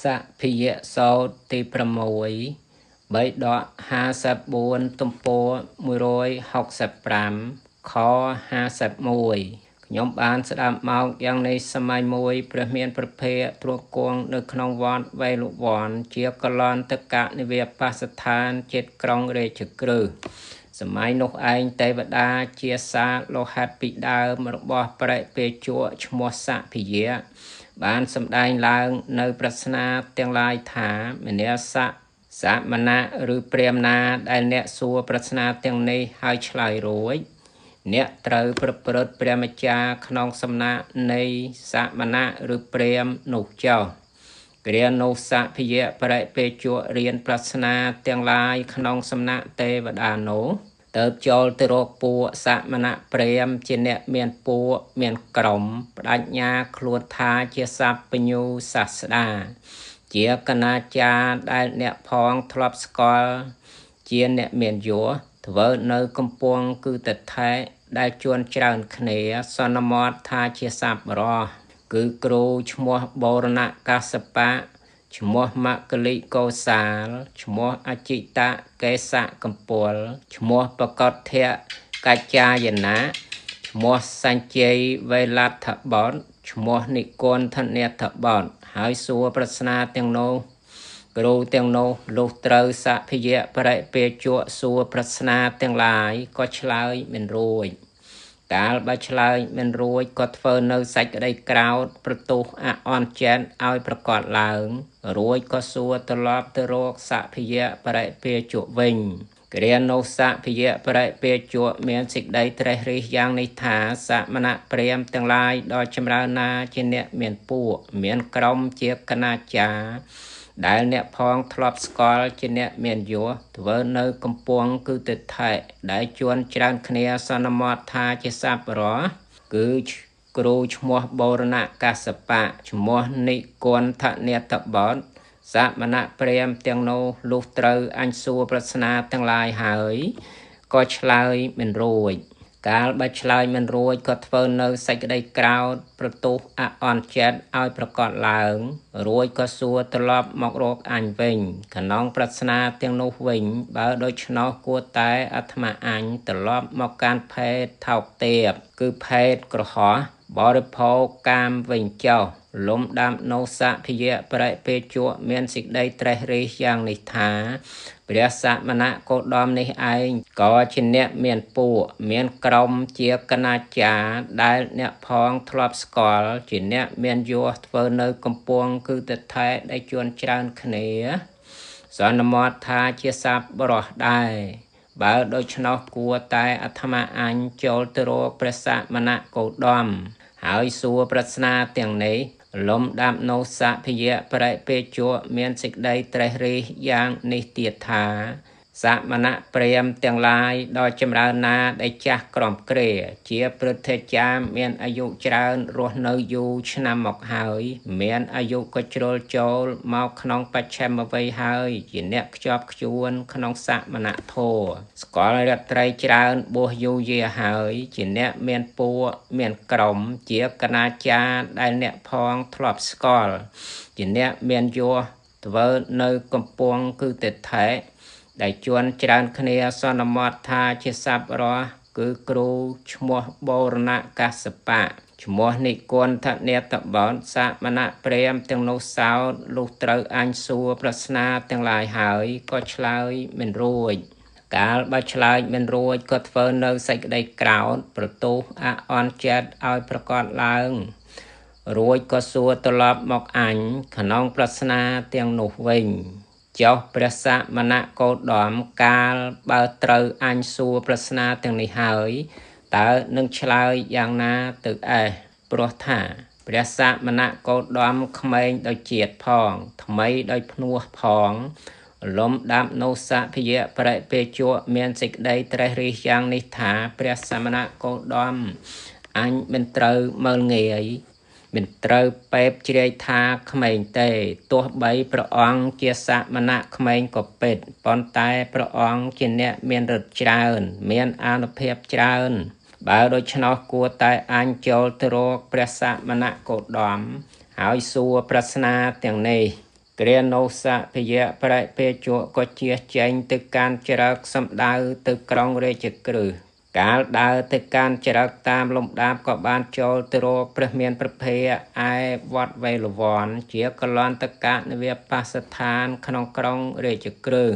សភិយសោតទី6បីដក54ទំព័រ165ខ51ខ្ញុំបានស្ដាប់មកយ៉ាងនេះសម័យមួយព្រះមានព្រះភ័ក្ត្រទ្រង់គង់នៅក្នុងវត្តវេលវ័នជាកលន្តកនិវាបស្ថានចិត្តក្រុងរាជក្រឹសសម័យនោះឯងទេវតាជាសាលោហិតពីដើមរបស់ប្រតិពេជក់ឈ្មោះសភិយៈបានសម្ដែងឡើងនៅប្រស្នាទាំងឡាយថាមនាសៈសមណៈឬព្រាហ្មណ៍ណាដែលអ្នកសួរប្រស្នាទាំងនេះហើយឆ្លើយរួចអ្នកត្រូវប្រព្រឹត្តព្រះមច្ចាក្នុងសំណាក់នៃសមណៈឬព្រាហ្មណ៍នោះចុះគ្រានោះសភិយៈបរិពេជក់រៀនប្រស្នាទាំងឡាយក្នុងសំណាក់ទេវតានោះទៅចូលទៅរកពួកសមណៈព្រាហ្មណ៍ជាអ្នកមានពួកមានក្រុមបដិញ្ញាខ្លួនថាជាសព្វញ្ញូសាស្តាជាកណាចារដែលអ្នកផងធ្លាប់ស្គាល់ជាអ្នកមានយោធ្វើនៅកំពង់គឺតថេដែលជួនច្រើនគ្នាសន្មតថាជាសប្បុរសគឺគ្រូឈ្មោះបរណកាសបៈឈ្មោះមកលិកោសាលឈ្មោះអចិតៈកេសៈកំពលឈ្មោះបកតធៈកច្ចាយណៈឈ្មោះសញ្ជ័យវេលដ្ឋបុត្រឈ្មោះនិគន្ធនេដ្ឋបុត្រហើយសួរប្រស្នាទាំងនោះគ្រូទាំងនោះលុះត្រូវសភិយៈបរិពេជក់សួរប្រស្នាទាំងឡាយក៏ឆ្លើយមិនរួចកាលបើឆ្លើយមិនរួចក៏ធ្វើនៅសេចក្តីក្រោធប្រទុះអអន់ចិត្តឲ្យប្រកបឡើងរួចក៏សួរត្រឡប់ទៅរកសភិយៈបរិពេជក់វិញគ្រានោះសភិយៈបរិពេជក់មានសេចក្តីត្រេះរិះយ៉ាងនេះថាសមណៈព្រាហ្មណ៍ទាំងឡាយដ៏ចម្រើនណាជាអ្នកមានពួកមានក្រុមជាកណាចារដែលអ្នកផងធ្លាប់ស្គាល់ជាអ្នកមានយោធ្វើនៅកំពង់គឺទិដ្ឋិដែលជួនច្រើនគ្នាសន្មតថាជាសប្បុរសគឺគ្រូឈ្មោះបរណកាសបៈឈ្មោះនិគន្ធនេតបុត្រសមណៈព្រាហ្មណ៍ទាំងនោះលុះត្រូវអញសួរប្រស្នាទាំងឡាយហើយក៏ឆ្លើយមិនរួចកាលបើឆ្លើយមិនរួចក៏ធ្វើនៅសេចក្តីក្រោធប្រទុះអអន់ចិត្តឲ្យប្រកបឡើងរួចក៏សួរត្រឡប់មករកអញវិញក្នុងប្រស្នាទាំងនោះវិញបើដូច្នោះគួរតែអាត្មាអញត្រឡប់មកកាន់ភេទថោកទាបគឺភេទក្រហោះបរិភោគកាមវិញចុះលំដាប់នោះសភិយៈបរិពេជក់មានសេចក្តីត្រេះរិះយ៉ាងនេះថាព្រះសមណៈគោតមនេះឯងក៏ជាអ្នកមានពួកមានក្រុមជាកណាចារដែលអ្នកផងធ្លាប់ស្គាល់ជាអ្នកមានយោធ្វើនៅកំពង់គឺទិដ្ឋិដែលជួនច្រើនគ្នាសន្មតថាជាសប្បុរសដែរបើដូច្នោះគួរតែអាត្មាអញចូលទៅរកព្រះសមណៈគោតមហើយសួរប្រស្នាទាំងនេះលំដាប់នោះសភិយៈបរិពេជក់មានសេចក្តីត្រេះរិះយ៉ាងនេះទៀតថាសមណៈព្រាហ្មណ៍ទាំងឡាយដ៏ចម្រើនណាដែលចាស់ក្រំគ្រាជាព្រឹទ្ធាចារ្យមានអាយុច្រើនរស់នៅយូរឆ្នាំមកហើយមានអាយុក៏ជ្រុលចូលមកក្នុងបច្ឆិមវ័យហើយជាអ្នកខ្ជាប់ខ្ជួនក្នុងសមណធម៌ស្គាល់រាត្រីច្រើនបួសយូរយារហើយជាអ្នកមានពួកមានក្រុមជាកណាចារដែលអ្នកផងធ្លាប់ស្គាល់ជាអ្នកមានយោធ្វើនៅកំពង់គឺទិដ្ឋិដែលជួនច្រើនគ្នាសន្មតថាជាសប្បុរសគឺគ្រូឈ្មោះបរណកាសបៈឈ្មោះនិគន្ធនេតបុត្រសមណៈព្រាហ្មណ៍ទាំងនោះសោតលុះត្រូវអញសួរប្រស្នាទាំងឡាយហើយក៏ឆ្លើយមិនរួចកាលបើឆ្លើយមិនរួចក៏ធ្វើនៅសេចក្តីក្រោធប្រទុះអអន់ចិត្តឲ្យប្រកបឡើងរួចក៏សួរត្រឡប់មកអញក្នុងប្រស្នាទាំងនោះវិញចុះព្រះសមណៈគោតមកាលបើត្រូវអញសួរប្រស្នាទាំងនេះហើយតើនឹងឆ្លើយយ៉ាងណាទៅអេះព្រោះថាព្រះសមណៈគោតមក្មេងដោយជាតិផងថ្មីដោយភ្នោះផងលំដាប់នោះសភិយៈបរិពេជក់មានសេចក្តីត្រេះរិះយ៉ាងនេះថាព្រះសមណៈគោតមអញមិនត្រូវមើលងាយមិនត្រូវពេបជ្រាយថាក្មេងទេទោះបីព្រះអង្គជាសមណៈក្មេងក៏ពិតប៉ុន្តែព្រះអង្គជាអ្នកមានឫទ្ធិច្រើនមានអានុភាពច្រើនបើដូច្នោះគួរតែអញចូលទៅរកព្រះសមណៈគោតមហើយសួរប្រស្នាទាំងនេះ គ្រានោះសភិយបរិពេជកក៏ជៀសចេញទៅកាន់ច្រឹកសំដៅទៅក្រុងរាជក្រឹសកាលដើរទៅកាន់ច្រឹកតាមលំដាប់ក៏បានចូលទៅរកព្រះមានព្រះភ័ក្ត្រឯវត្តវេលវ័នជាកលន្តកនិវាបស្ថានក្នុងក្រុងរាជក្រឹស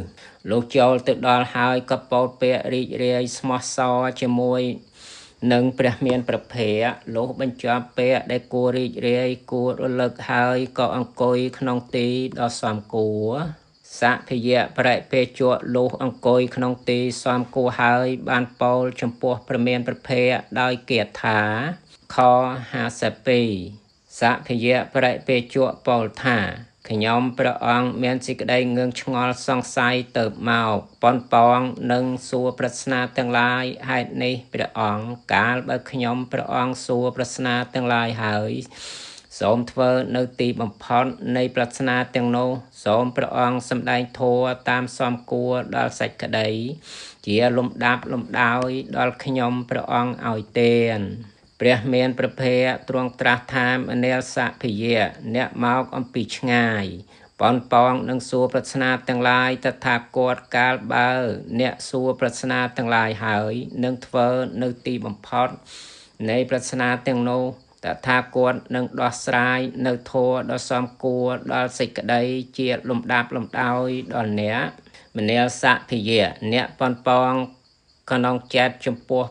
លោកចូលទៅដល់ហើយក៏ពោលពាក្យរីករាយស្មោះសរជាមួយនឹងព្រះមានព្រះភ័ក្ត្រលោកបញ្ចប់ពាក្យដែលគួររីករាយគួររលឹកហើយក៏អង្គុយក្នុងទីដ៏សមគួរសភិយបរិពេជកលោកអង្គុយក្នុងទីសមគួរហើយបានពោលចំពោះព្រះមានព្រះភ័ក្ត្រដោយគាថាខ52សភិយបរិពេជកពោលថាខ្ញុំព្រះអង្គមានសេចក្តីងឿងឆ្ងល់សង្ស័យទៅមកប៉ុនប៉ងនឹងសួរប្រស្នាទាំងឡាយហេតុនេះព្រះអង្គកាលបើខ្ញុំព្រះអង្គសួរប្រស្នាទាំងឡាយហើយសូមធ្វើនៅទីបំផុតនៃប្រស្នាទាំងនោះសូមព្រះអង្គសម្ដែងធម៌តាមសមគួរដល់សេចក្តីជាលំដាប់លំដោយដល់ខ្ញុំព្រះអង្គឲ្យទានព្រះមានព្រះភ័ក្ត្រទ្រង់ត្រាស់ថាមនាលសភិយៈអ្នកមកអំពីឆ្ងាយប៉ុនប៉ងនឹងសួរប្រស្នាទាំងឡាយតថាគតកាលបើអ្នកសួរប្រស្នាទាំងឡាយហើយនឹងធ្វើនៅទីបំផុតនៃប្រស្នាទាំងនោះតថាគតនឹងដោះស្រាយនៅធម៌ដ៏សមគួរដល់សេចក្តីជាលំដាប់លំដោយដល់អ្នកមនាលសភិយៈអ្នកប៉ុនប៉ងក្នុងចិត្តចំពោះ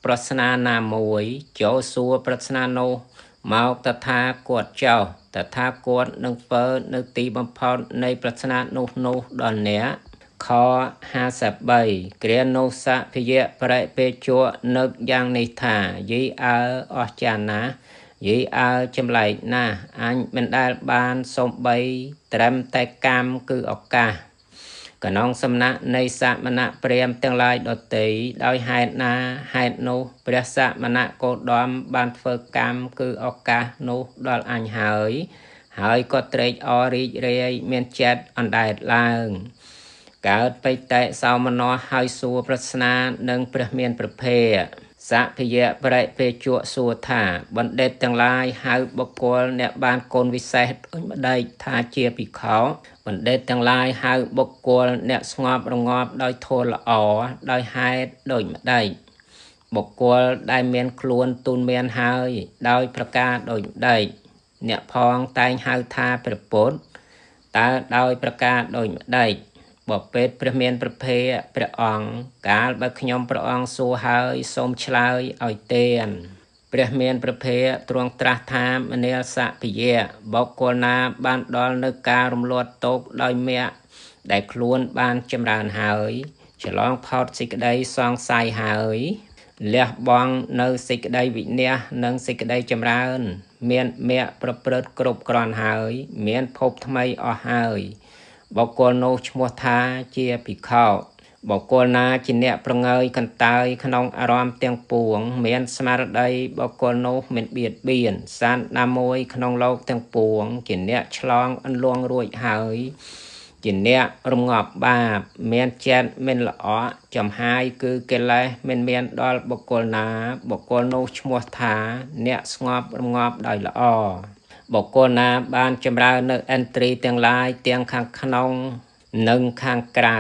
ប្រស្នាណាមួយចូលសួរប្រស្នានោះមកតថាគតចោះតថាគតនឹងធ្វើនៅទីបំផុតនៃប្រស្នានោះនោះដល់អ្នកខ53គ្រានោះសភិយបរិពេជកនឹកយ៉ាងនេះថាយីអើអស្ចារ្យណាស់យីអើចម្លែកណាស់អញមិនដែលបានសំបីត្រឹមតែកម្មគឺឱកាសក្នុងសំណាក់នៃសមណៈព្រាហ្មណ៍ទាំងឡាយដទៃដោយហេតុណាហេតុនោះព្រះសមណៈគោតមបានធ្វើកម្មគឺឱកាសនោះដល់អញហើយហើយក៏ត្រេកអររីករាយមានចិត្តអណ្ដែតឡើងកើតបិតិសោមនស្សហើយសួរប្រស្នានឹងព្រះមានព្រះភ័ក្ត្រសភិយបរិពេជកសួរថាបណ្ឌិតទាំងឡាយហៅបុគ្គលអ្នកបានគុណវិសេសដូចម្ដេចថាជាភិក្ខុបណ្ឌិតទាំងឡាយហៅបុគ្គលអ្នកស្ងប់រងាប់ដោយធម៌ល្អដោយហេតុដូចម្ដេចបុគ្គលដែលមានខ្លួនទូនមានហើយដោយប្រការដូចម្ដេចអ្នកផងតែងហៅថាព្រះពុទ្ធតើដោយប្រការដូចម្ដេចបពេតព្រះមានព្រះភ័ក្ត្រព្រះអង្គកាលបើខ្ញុំព្រះអង្គសួរហើយសូមឆ្លើយឲ្យទានព្រះមានព្រះភ័ក្ត្រទ្រង់ត្រាស់ថាមនាលសភិយៈបុគ្គលណាបានដល់នៅការរំលត់ទុក្ខដោយមគ្គដែលខ្លួនបានចម្រើនហើយឆ្លងផុតសេចក្តីសង្ស័យហើយលះបង់នៅសេចក្តីវិន័យនិងសេចក្តីចម្រើនមានមគ្គប្រព្រឹត្តគ្រប់គ្រាន់ហើយមានភពថ្មីអស់ហើយបុគ្គលនោះឈ្មោះថាជាភិក្ខុបុគ្គលណាជាអ្នកប្រងើយកន្តើយក្នុងអារម្មណ៍ទាំងពួងមានស្មារតីបុគ្គលនោះមិនបៀតបៀនសត្វណាមួយក្នុងលោកទាំងពួងជាអ្នកឆ្លងអន្លងរួចហើយជាអ្នករងាប់បាបមានចិត្តមិនល្អក់ចំហាយគឺកិលេសមិនមានដល់បុគ្គលណាបុគ្គលនោះឈ្មោះថាអ្នកស្ងប់រងាប់ដោយល្អបុគ្គលណាបានចម្រើននៅឥន្ទ្រីទាំងឡាយទាំងខាងក្នុងនិងខាងក្រៅ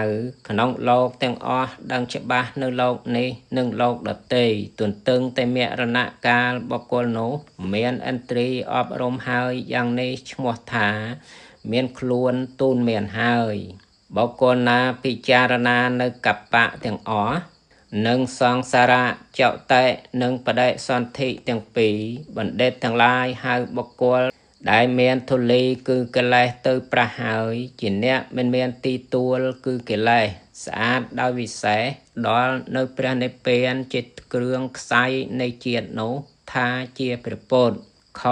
ក្នុងលោកទាំងអស់ដឹងច្បាស់នៅលោកនេះនិងលោកដទៃទន្ទឹងតែមរណកាលបុគ្គលនោះមានឥន្ទ្រីអប់រំហើយយ៉ាងនេះឈ្មោះថាមានខ្លួនទូនមានហើយបុគ្គលណាពិចារណានៅកបៈទាំងអស់និងសង្សារៈចតិនិងបដិសន្ធិទាំងពីរបណ្ឌិតទាំងឡាយហៅបុគ្គលដែលមានធូលីគឺកិលេសទៅប្រះហើយជាអ្នកមិនមានទីទួលគឺកិលេសស្អាតដោយវិសេសដល់នៅព្រះនិព្វានជាគ្រឿងខ្សែនៃជាតិនោះថាជាព្រះពុទ្ធខ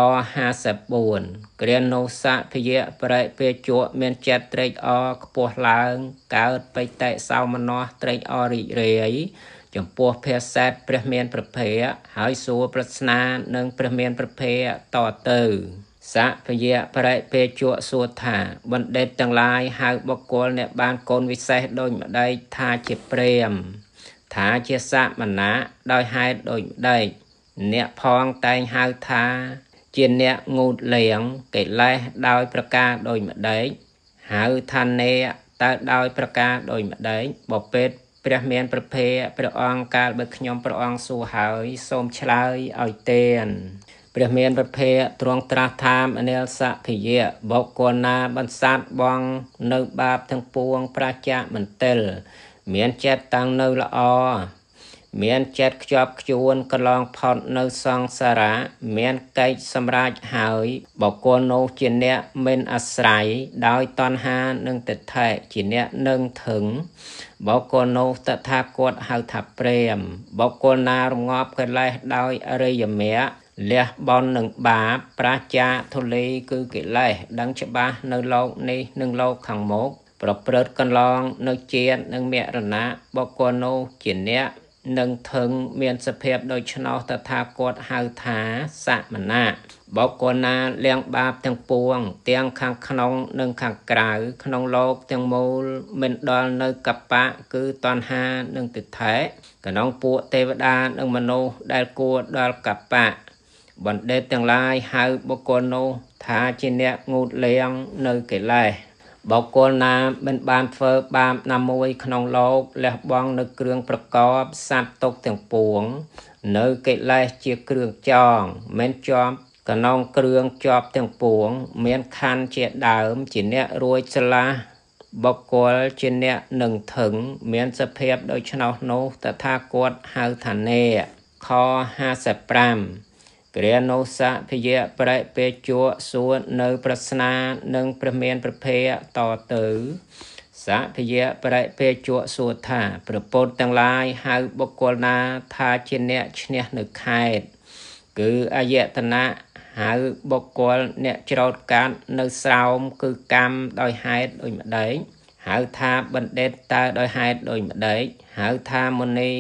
54គ្រានោះសភិយបរិពេជកមានចិត្តត្រេកអរខ្ពស់ឡើងកើតបិតិសោមនស្សត្រេកអររីករាយចំពោះភាសេតព្រះមានព្រះភ័ក្ត្រហើយសួរប្រស្នានឹងព្រះមានព្រះភ័ក្ត្រតទៅសភិយបរិពេជកសួរថាបណ្ឌិតទាំងឡាយហៅបុគ្គលអ្នកបានគុណវិសេសដូចម្ដេចថាជាព្រាហ្មណ៍ថាជាសមណៈដោយហេតុដូចម្ដេចអ្នកផងតែងហៅថាជាអ្នកងូតលាងកិលេសដោយប្រការដូចម្ដេច ហៅថាអ្នកតើដោយប្រការដូចម្ដេចបពេតព្រះមានព្រះភ័ក្ត្រព្រះអង្គកាលបើខ្ញុំព្រះអង្គសួរហើយសូមឆ្លើយឲ្យទេនព្រះមានព្រះភ័ក្ត្រទ្រង់ត្រាស់ថាមនាលសភិយៈបុគ្គលណាបន្សាត់បងនៅបាបទាំងពួងប្រាចាកមន្ទិលមានចិត្តតាំងនៅល្អមានចិត្តខ្ជាប់ខ្ជួនកន្លងផុតនៅសង្សារៈមានកិច្ចសម្រេចហើយបុគ្គលនោះជាអ្នកមិនអាស្រ័យដោយតណ្ហានិងទិដ្ឋិជាអ្នកនឹងថឹងបុគ្គលនោះតថាគតហៅថាព្រាហ្មណ៍បុគ្គលណារងាប់កិលេសដោយអរិយមគ្គលះបន់នឹងបាបប្រាចាកធូលីគឺកិលេសដឹងច្បាស់នៅលោកនេះនិងលោកខាងមុខប្រព្រឹត្តកន្លងនៅជាតិនិងមរណៈបុគ្គលនោះជាអ្នកនឹងថឹងមានសភាពដូច្នោះតថាគតហៅថាសមណៈបុគ្គលណាលៀងបាបទាំងពួងទាំងខាងក្នុងនិងខាងក្រៅក្នុងលោកទាំងមូលមិនដល់នៅកបៈគឺតណ្ហានិងទិដ្ឋិក្នុងពួកទេវតានិងមនុស្សដែលគួរដល់កបៈបណ្ឌិតទាំងឡាយហៅបុគ្គលនោះថាជាអ្នកងូតលៀងនៅកិលេសបុគ្គលណាមិនបានធ្វើបាបណាមួយក្នុងលោកលះបង់នៅគ្រឿងប្រកបសត្វទុក្ខទាំងពួងនៅកិលេសជាគ្រឿងចងមិនជាប់ក្នុងគ្រឿងជាប់ទាំងពួងមានខណ្ឌជាដើមជាអ្នករួចស្លាស់បុគ្គលជាអ្នកនឹងថឹងមានសភាពដូច្នោះនោះតថាគតហៅថាអ្នកខ55គ្រានុសភិយៈបរិពេជៈសួរនៅប្រស្នានិងព្រះមានព្រះភ័ក្ត្រតទៅសភិយៈបរិពេជៈសួរថាព្រះពុទ្ធទាំងឡាយហៅបុគ្គលណាថាជាអ្នកឈ្នះនៅខេត្តគឺអាយតនៈហៅបុគ្គលអ្នកច្រូតកាត់នៅស្រោមគឺកម្មដោយហេតុដូចម្ដេចហៅថាបណ្ឌិតតើដោយហេតុដូចម្ដេចហៅថាមុនី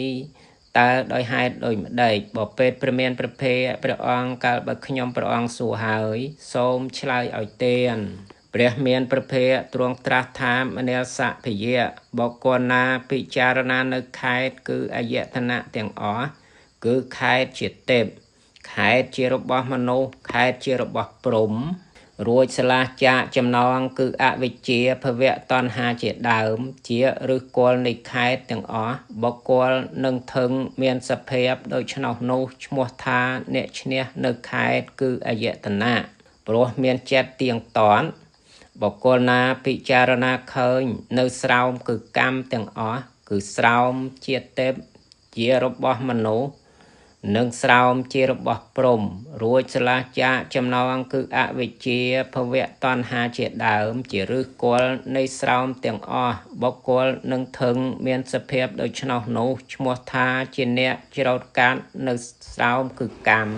តើដោយហេតុដូចម្ដេចបពេតព្រះមានព្រះភ័ក្ត្រព្រះអង្គកាលបើខ្ញុំព្រះអង្គសួរហើយសូមឆ្លើយឲ្យទេនព្រះមានព្រះភ័ក្ត្រទ្រង់ត្រាស់ថាមនាលសភិយៈបុគ្គលណាពិចារណានៅខេត្តគឺអាយតនៈទាំងអស់គឺខេត្តជាទេពខេត្តជារបស់មនុស្សខេត្តជារបស់ព្រហ្មរួចស្លាស់ចាកចំណងគឺអវិជ្ជាភវៈតណ្ហាជាដើមជាឫសគល់នៃខេត្តទាំងអស់បុគ្គលនឹងថឹងមានសភាពដូច្នោះនោះឈ្មោះថាអ្នកឈ្នះនៅខេត្តគឺអាយតនៈព្រោះមានចិត្តទៀងទាត់បុគ្គលណាពិចារណាឃើញនៅស្រោមគឺកម្មទាំងអស់គឺស្រោមជាទេពជារបស់មនុស្សនិងស្រោមជារបស់ព្រហ្មរួចស្លាស់ចាកចំណងគឺអវិជ្ជាភវៈតណ្ហាជាដើមជាឫសគល់នៃស្រោមទាំងអស់បុគ្គលនឹងថឹងមានសភាពដូច្នោះនោះឈ្មោះថាជាអ្នកច្រូតកាត់នៅស្រោមគឺកម្ម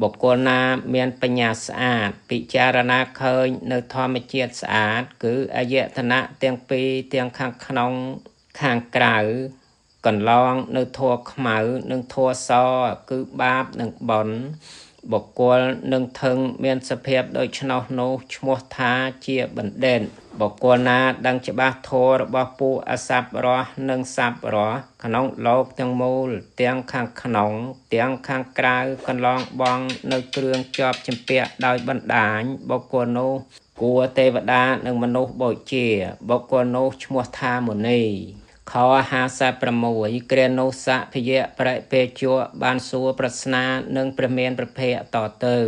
បុគ្គលណាមានបញ្ញាស្អាតពិចារណាឃើញនៅធម្មជាតិស្អាតគឺអាយតនៈទាំងពីរទាំងខាងក្នុងខាងក្រៅកន្លងនៅធម៌ខ្មៅនិងធម៌សគឺបាបនិងបុណ្យបុគ្គលនឹងថឹងមានសភាពដូច្នោះនោះឈ្មោះថាជាបណ្ឌិតបុគ្គលណាដឹងច្បាស់ធម៌របស់ពួកអសប្បុរសនិងសប្បុរសក្នុងលោកទាំងមូលទាំងខាងក្នុងទាំងខាងក្រៅកន្លងបងនៅគ្រឿងជាប់ជំពាក់ដោយបណ្ដាញបុគ្គលនោះគួរទេវតានិងមនុស្សបូជាបុគ្គលនោះឈ្មោះថាមុនីខ56គ្រានុសភិយៈបរិពេជៈបានសួរប្រស្នានិងព្រះមានព្រះភ័ក្ត្រតទៅ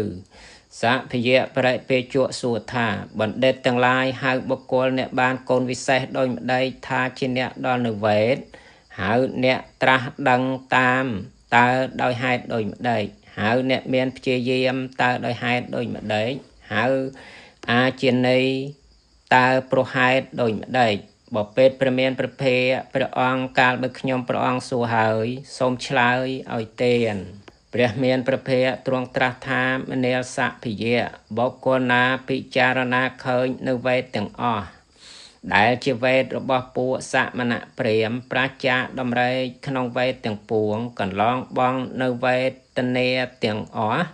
សភិយៈបរិពេជៈសួរថាបណ្ឌិតទាំងឡាយហៅបុគ្គលអ្នកបានកូនវិសេសដោយម្ដេចថាជាអ្នកដល់នៅវេទហៅអ្នកត្រាស់ដឹងតាមតើដោយហេតុដូចម្ដេចហៅអ្នកមានព្យាយាមតើដោយហេតុដូចម្ដេចហៅអាជានីតើប្រហេតុដូចម្ដេចបពេតព្រះមានព្រះភ័ក្ត្រព្រះអង្គកាលបើខ្ញុំព្រះអង្គសួរហើយសូមឆ្លើយឲ្យទេនព្រះមានព្រះភ័ក្ត្រទ្រង់ត្រាស់ថាមនាលសភិយៈបុគ្គលណាពិចារណាឃើញនៅវេទទាំងអស់ដែលជាវេទរបស់ពួកសមណព្រាហ្មណ៍ប្រាចាកតម្រែកក្នុងវេទទាំងពួងកន្លងបងនៅវេទនាទាំងអស់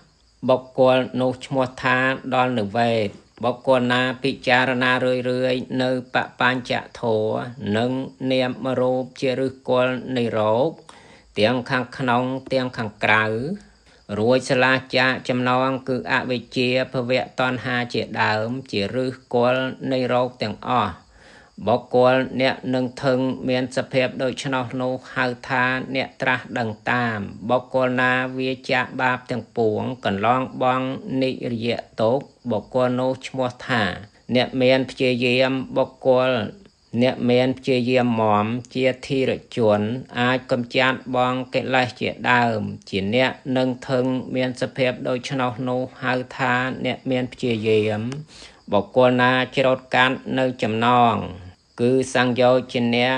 បុគ្គលនោះឈ្មោះថាដល់នៅវេទបុគ្គលណាពិចារណារឿយៗនៅបបញ្ចធម៌និងនាមរូបជាឫសគល់នៃរោគទាំងខាងក្នុងទាំងខាងក្រៅ រួចស្លាចាកចំណងគឺអវិជ្ជាភវៈតណ្ហាជាដើមជាឫសគល់នៃរោគទាំងអស់បុគ្គលអ្នកនឹងថឹងមានសភាពដូច្នោះនោះហៅថាអ្នកត្រាស់ដឹងតាមបុគ្គលណាវាចាកបាបទាំងពួងកន្លងបងនិរិយទុក្ខបុគ្គលនោះឈ្មោះថាអ្នកមានព្យាយាមបុគ្គលអ្នកមានព្យាយាមមមជាធិរជនអាចកំចាត់បងកិលេសជាដើមជាអ្នកនឹងថឹងមានសភាពដូច្នោះនោះហៅថាអ្នកមានព្យាយាមបុគ្គលណាច្រូតកាត់នៅចំណងគឺសង្យោជនៈ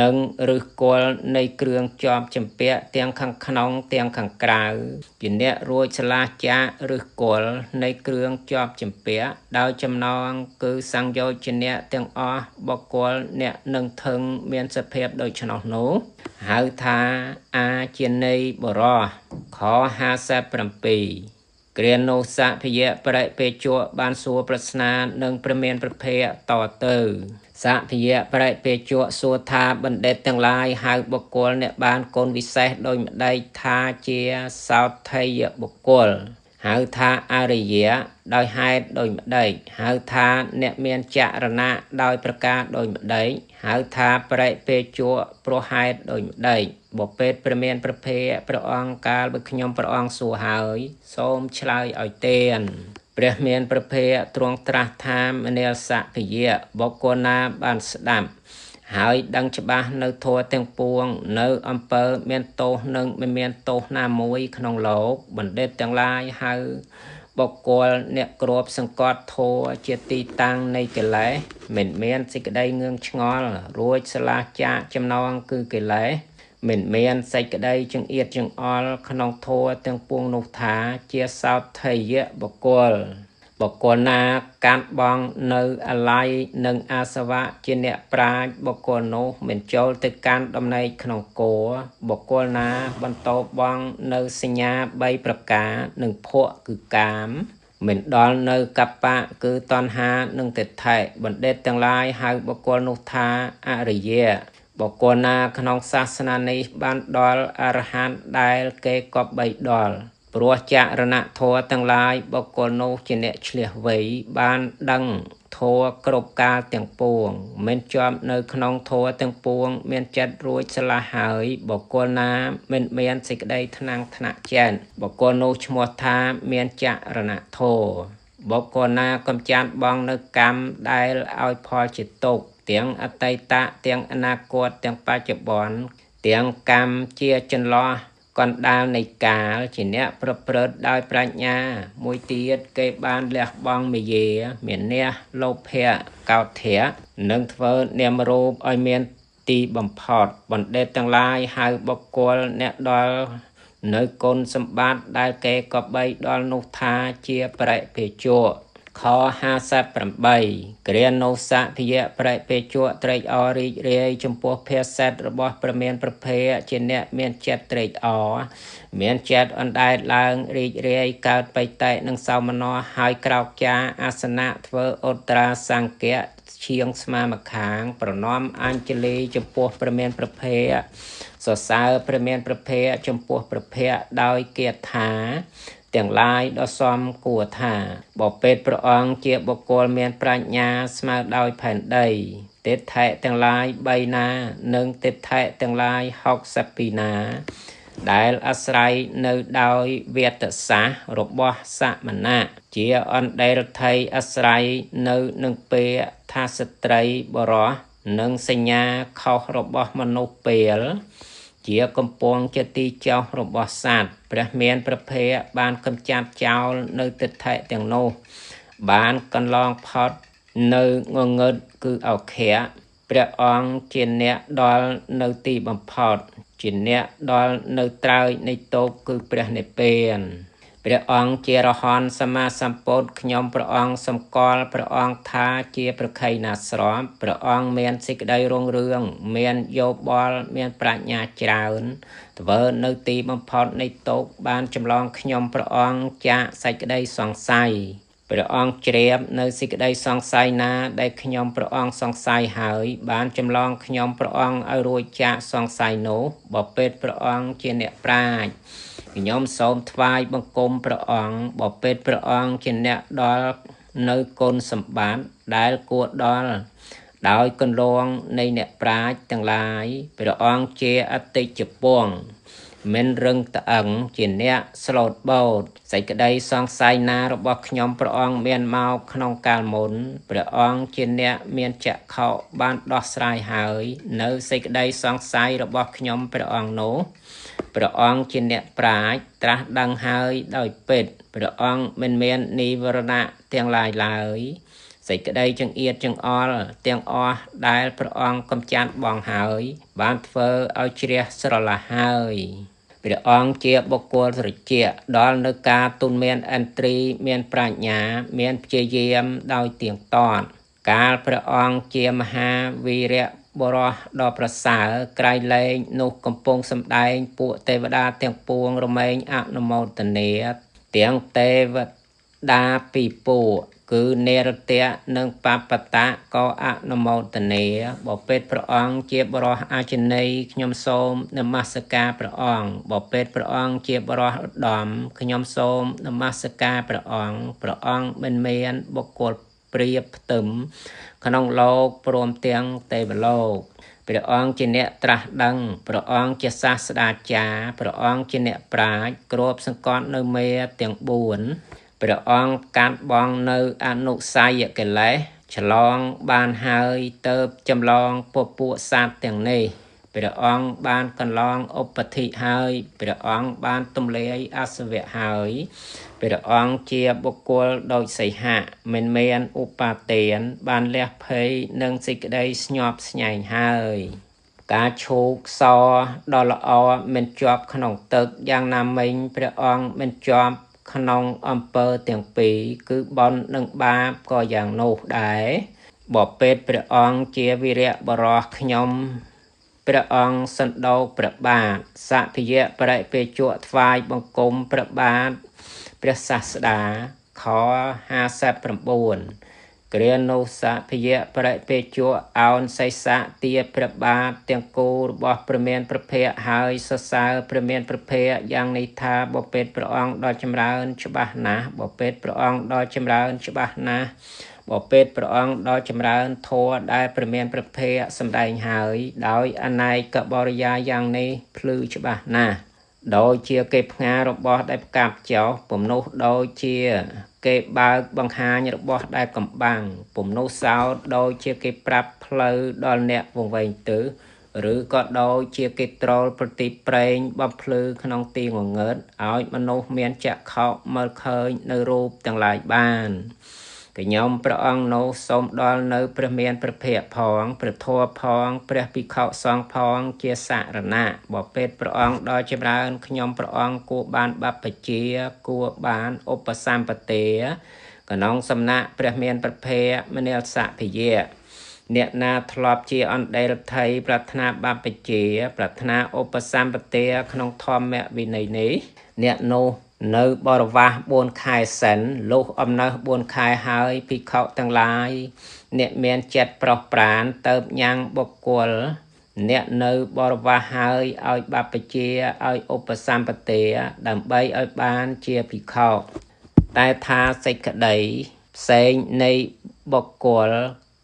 និងឫសគល់នៃគ្រឿងជាប់ចម្ពាក់ទាំងខាងក្នុងទាំងខាងក្រៅជាអ្នករួចស្លាស់ចាកឫសគល់នៃគ្រឿងជាប់ចម្ពាក់ដោយចំណងគឺសង្យោជនៈទាំងអស់បុគ្គលអ្នកនឹងថឹងមានសភាពដូច្នោះនោះហៅថាអាជានៃបរោះខ57គ្រានោះសភិយៈបរិពេជៈបានសួរប្រស្នានិងព្រះមានព្រះភ័ក្ត្រតទៅសភិយៈបរិពេជៈសួរថាបណ្ឌិតទាំងឡាយហៅបុគ្គលអ្នកបានគុណវិសេសដោយម្ដេចថាជាសោថយបុគ្គលហៅថាអរិយៈដោយហេតុដោយម្ដេចហៅថាអ្នកមានចរណៈដោយប្រការដោយម្ដេចហៅថាបរិពេជៈព្រោះហេតុដោយម្ដេចបពេតព្រះមានព្រះភ័ក្ត្រព្រះអង្គកាលបើខ្ញុំព្រះអង្គសួរហើយសូមឆ្លើយឲ្យទានព្រះមានព្រះភ័ក្ត្រទ្រង់ត្រាស់ថាមនាលសភិយៈបុគ្គលណាបានស្ដាប់ហើយដឹងច្បាស់នៅធម៌ទាំងពួងនៅអំពើមានទោសនិងមិនមានទោសណាមួយក្នុងលោកបណ្ឌិតទាំងឡាយហៅបុគ្គលអ្នកគ្របសង្កត់ធម៌ជាទីតាំងនៃកិលេសមិនមានសេចក្តីងឿងឆ្ងល់រួចស្លាស់ចាកចំណងគឺកិលេសមិនមានសេចក្តីចង្អៀតចង្អល់ក្នុងធម៌ទាំងពួងនោះថាជាសោថយៈបុគ្គលបុគ្គលណាកាត់បងនៅអាល័យនិងអាសវៈជាអ្នកប្រាជ្ញបុគ្គលនោះមិនចូលទៅកាន់ដំណេកក្នុងគោបុគ្គលណាបន្តបងនៅសញ្ញា3ប្រការនិងភក់គឺកាមមិនដល់នៅកបៈគឺតណ្ហានិងទិដ្ឋិបណ្ឌិតទាំងឡាយហៅបុគ្គលនោះថាអរិយៈបុគ្គលណាក្នុងសាសនានេះបានដល់អរហន្តដែលគេគប្បីដល់ព្រោះចរណធម៌ទាំងឡាយបុគ្គលនោះជាអ្នកឆ្លៀសវៃបានដឹងធម៌គ្រប់កាលទាំងពួងមិនជាប់នៅក្នុងធម៌ទាំងពួងមានចិត្តរួចស្លាស់ហើយបុគ្គលណាមិនមានសេចក្តីថ្នាំងថ្នាក់ចិត្តបុគ្គលនោះឈ្មោះថាមានចរណធម៌បុគ្គលណាកំចាត់បងនៅកម្មដែលឲ្យផលជាទុក្ខទាំងអតីតទាំងអនាគតទាំងបច្ចុប្បន្នទាំងកម្មជាចន្លោះកណ្ដាលនៃកាលជាអ្នកប្រព្រឹត្តដោយប្រាជ្ញាមួយទៀតគេបានលះបង់មាយាមានះលោភៈកោធៈនិងធ្វើនាមរូបឲ្យមានទីបំផុតបណ្ឌិតទាំងឡាយហៅបុគ្គលអ្នកដល់នៅគុណសម្បត្តិដែលគេក៏បីដល់នោះថាជាបរិពេជៈខ58គ្រានោះសភិយៈបរិពេជៈត្រេកអររីករាយចំពោះភាសិតរបស់ព្រះមានព្រះភ័ក្ត្រជាអ្នកមានចិត្តត្រេកអរមានចិត្តអណ្ដែតឡើងរីករាយកើតបិតិនិងសោមនស្សហើយក្រោកចាអាសនៈធ្វើឧត្រាសង្គៈឈៀងស្មាម្ខាងប្រណម្យអញ្ជលីចំពោះព្រះមានព្រះភ័ក្ត្រសរសើរព្រះមានព្រះភ័ក្ត្រចំពោះព្រះភ័ក្ត្រដោយគាថាទាំងឡាយដ៏សមគួរថាបពេតព្រះអង្គជាបុគ្គលមានប្រាជ្ញាស្មើដោយផែនដីទិដ្ឋិទាំងឡាយ3ណានិងទិដ្ឋិទាំងឡាយ62ណាដែលអាស្រ័យនៅដោយវេទសាស្ត្ររបស់សមណៈជាអន្តេរថីអាស្រ័យនៅនឹងពាក្យថាស្ត្រីបរោះនិងសញ្ញាខុសរបស់មនុស្សពេលជាកំពង់ជាទីចោះរបស់សត្វព្រះមានព្រះភ័ក្ត្របានកំចាត់ចោលនៅទិដ្ឋិទាំងនោះបានកន្លងផុតនៅងងឹតគឺឱឃៈព្រះអង្គជាអ្នកដល់នៅទីបំផុតជាអ្នកដល់នៅត្រើយនៃតូបគឺព្រះនិព្វានព្រះអង្គជារហន្តសម្មាសម្ពុទ្ធខ្ញុំព្រះអង្គសម្គាល់ព្រះអង្គថាជាប្រខៃណាស្រមព្រះអង្គមានសេចក្តីរុងរឿងមានយោបល់មានប្រាជ្ញាច្រើនធ្វើនៅទីបំផុតនៃទុក្ខបានចម្លងខ្ញុំព្រះអង្គចាកសេចក្តីសង្ស័យព្រះអង្គជ្រាបនៅសេចក្តីសង្ស័យណាដែលខ្ញុំព្រះអង្គសង្ស័យហើយបានចម្លងខ្ញុំព្រះអង្គឲ្យរួចចាកសង្ស័យនោះបពេតព្រះអង្គជាអ្នកប្រាជ្ញ ខ្ញុំសូមថ្វាយបង្គំព្រះអង្គបបិទ្ធព្រះអង្គជាអ្នកដល់នៅគុណសម្បត្តិដែលគួរដល់ដោយកន្លងនៃអ្នកប្រាជ្ញទាំងឡាយព្រះអង្គជាអតិចពងមិនរឹងត្អឹងជាអ្នកស្លូតបូតសេចក្តីសង្ស័យណារបស់ខ្ញុំព្រះអង្គមានមកក្នុងកាលមុនព្រះអង្គជាអ្នកមានចក្ខុបានដោះស្រាយហើយនៅសេចក្តីសង្ស័យរបស់ខ្ញុំព្រះអង្គនោះព្រះអង្គជាអ្នកប្រាជ្ញត្រាស់ដឹងហើយដោយពិតព្រះអង្គមិនមាននិវរណៈទាំងឡាយឡើយសេចក្តីចង្អៀតចង្អល់ទាំងអស់ដែលព្រះអង្គកំចាត់បងហើយបានធ្វើឲ្យជ្រះស្រឡះហើយព្រះអង្គជាបុគ្គលត្រជាក់ដល់នៅការទូនមានឥន្ទ្រីមានប្រាជ្ញាមានព្យាយាមដោយទៀងទាត់កាលព្រះអង្គជាមហាវីរៈបុរសដ៏ប្រសើរក្រៃលែងនោះកំពុងសម្ដែងពួកទេវតាទាំងពួងរមែងអនុមោទនាទាំងទេវតាពីពួកគឺនិរតៈនិងបបតៈក៏អនុមោទនាបបិទ្ធព្រះអង្គជាបុរសអជនីខ្ញុំសូមនមស្ការព្រះអង្គបបិទ្ធព្រះអង្គជាបុរសឧត្តមខ្ញុំសូមនមស្ការព្រះអង្គព្រះអង្គមិនមានបុគ្គលប្រៀបផ្ទឹមក្នុងលោកព្រមទាំងទេវលោកព្រះអង្គជាអ្នកត្រាស់ដឹងព្រះអង្គជាសាស្តាចារ្យព្រះអង្គជាអ្នកប្រាជ្ញគ្របសង្កត់នៅមេទាំង4ព្រះអង្គកាត់បងនៅអនុស័យកិលេសឆ្លងបានហើយទៅចម្លងពពួកសត្វទាំងនេះព្រះអង្គបានកន្លងឧបធិហើយព្រះអង្គបានទម្លាយអសវៈហើយព្រះអង្គជាបុគ្គលដូចសីហៈមិនមានឧបាទានបានលះភ័យនិងសេចក្តីស្ញប់ស្ញែងហើយការឈូកសដ៏ល្អមិនជាប់ក្នុងទឹកយ៉ាងណាមិញព្រះអង្គមិនជាប់ក្នុងអំពើទាំងពីរគឺបុណ្យនិងបាបក៏យ៉ាងនោះដែរបបិទ្ធព្រះអង្គជាវីរៈបុរសខ្ញុំព្រះអង្គសន្តោកព្រះបាទសភិយៈបរិពេជៈថ្វាយបង្គំព្រះបាទព្រះសាស្តាខ59គ្រានោះសភិយៈបរិពេជៈអោនសីសៈទាព្រះបាទទាំងគូរបស់ព្រះមានព្រះភ័ក្ត្រហើយសរសើរព្រះមានព្រះភ័ក្ត្រយ៉ាងនេះថាបបិទ្ធព្រះអង្គដ៏ចម្រើនច្បាស់ណាស់បបិទ្ធព្រះអង្គដ៏ចម្រើនច្បាស់ណាស់បបិទ្ធព្រះអង្គដ៏ចម្រើនធម៌ដែលព្រះមានព្រះភ័ក្ត្រសម្ដែងហើយដោយអនេកបរិយាយ៉ាងនេះភ្លឺច្បាស់ណាស់ដូចជាគេផ្ងារបស់ដែលផ្កាប់ចោះពំនោះដូចជាគេបើកបង្ហាញរបស់ដែលកំបាំងពំនោះសោតដូចជាគេប្រាប់ផ្លូវដល់អ្នកវង្វេងទិសឬក៏ដូចជាគេត្រល់ប្រទីបប្រេងបំភ្លឺក្នុងទីងងឹតឲ្យមនុស្សមានចក្ខុមើលឃើញនៅរូបទាំងឡាយបានខ្ញុំព្រះអង្គនោះសូមដល់នៅព្រះមានព្រះភ័ក្ត្រផងព្រះធម៌ផងព្រះភិក្ខុសង្ឃផងជាសរណៈបបិទ្ធព្រះអង្គដ៏ចម្រើនខ្ញុំព្រះអង្គគួរបានបព្វជាគួរបានឧបសម្បទាក្នុងសំណាក់ព្រះមានព្រះភ័ក្ត្រមនាលសភិយៈអ្នកណាធ្លាប់ជាអន្តេរដ្ឋីប្រាថ្នាបព្វជាប្រាថ្នាឧបសម្បទាក្នុងធម្មវិន័យនេះអ្នកនោះនៅបរិវាស4ខែសិនលុះអំណើស4ខែហើយភិក្ខុទាំងឡាយអ្នកមានចិត្តប្រោះប្រានទៅញ៉ាំងបុគ្គលអ្នកនៅបរិវាសហើយឲ្យបព្វជាឲ្យឧបសម្បទាដើម្បីឲ្យបានជាភិក្ខុតែថាសេចក្តីផ្សេងនៃបុគ្គល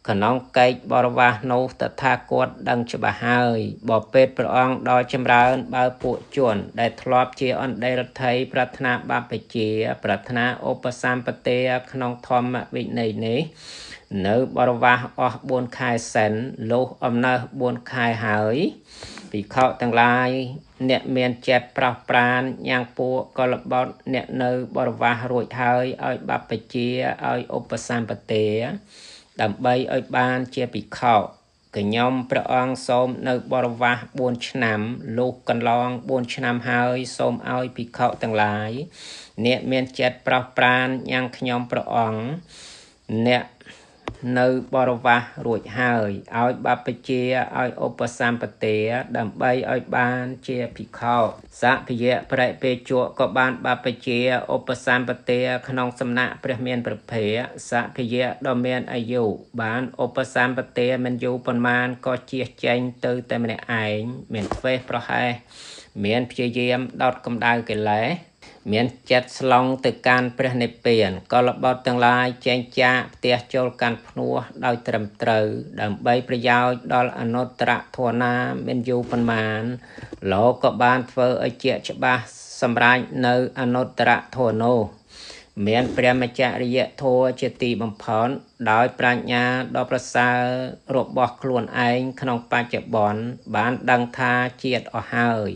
ក្នុងកិច្ចបរិវាសនោះតថាគតដឹងច្បាស់ហើយបបិទ្ធព្រះអង្គដ៏ចម្រើនបើពួកជនដែលធ្លាប់ជាអន្តេរដ្ឋីប្រាថ្នាបព្វជាប្រាថ្នាឧបសម្បទាក្នុងធម្មវិន័យនេះនៅបរិវាសអស់4ខែសិនលុះអំណើស4ខែហើយភិក្ខុទាំងឡាយអ្នកមានចិត្តប្រោះប្រានញ៉ាំងពួកកលបុត្រអ្នកនៅបរិវាសរួចហើយឲ្យបព្វជាឲ្យឧបសម្បទាដើម្បីឲ្យបានជាភិក្ខុខ្ញុំព្រះអង្គសូមនៅបរិវាស4ឆ្នាំលុះកន្លង4ឆ្នាំហើយសូមឲ្យភិក្ខុទាំងឡាយអ្នកមានចិត្តប្រោះប្រានញ៉ាំងខ្ញុំព្រះអង្គអ្នកនៅបរិវាសរួចហើយឲ្យបព្វជាឲ្យឧបសម្បទាដើម្បីឲ្យបានជាភិក្ខុសភិយៈបរិពេជៈក៏បានបព្វជាឧបសម្បទាក្នុងសំណាក់ព្រះមានព្រះភ័ក្ត្រសភិយៈដ៏មានអាយុបានឧបសម្បទាមិនយូរប៉ុន្មានក៏ជៀសចេញទៅតែម្នាក់ឯងមានធ្វេសប្រហែស មានព្យាយាមដោតកម្ដៅកិលេសមានចិត្តស្លង់ទៅកាន់ព្រះនិព្វានកលបុត្រទាំងឡាយចែងចាកផ្ទះចូលកាន់ភ្នោះដោយត្រឹមត្រូវដើម្បីប្រយោជន៍ដល់អនុត្តរធម៌ណាមានយូរប៉ុន្មានលោកក៏បានធ្វើឲ្យជាក់ច្បាស់សម្រេចនៅអនុត្តរធម៌នោះមានព្រះមច្ចរិយធម៌ជាទីបំផុតដោយប្រាជ្ញាដ៏ប្រសើររបស់ខ្លួនឯងក្នុងបច្ចុប្បន្នបានដឹងថាជាតិអស់ហើយ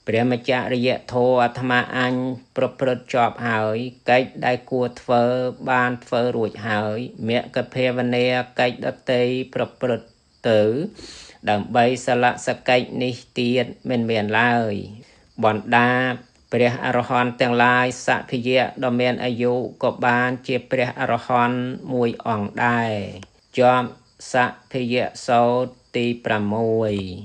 ព្រះមច្ចរិយធម៌អាត្មាអញប្រព្រឹត្តជាប់ហើយកិច្ចដែលគួរធ្វើបានធ្វើរួចហើយមគ្គភាវនាកិច្ចដទៃប្រព្រឹត្តទៅដើម្បីសលសកិច្ចនេះទៀតមិនមានឡើយបណ្ដាព្រះអរហន្តទាំងឡាយសភិយៈដ៏មានអាយុក៏បានជាព្រះអរហន្តមួយអង្គដែរជាប់សភិយៈសោតទី6។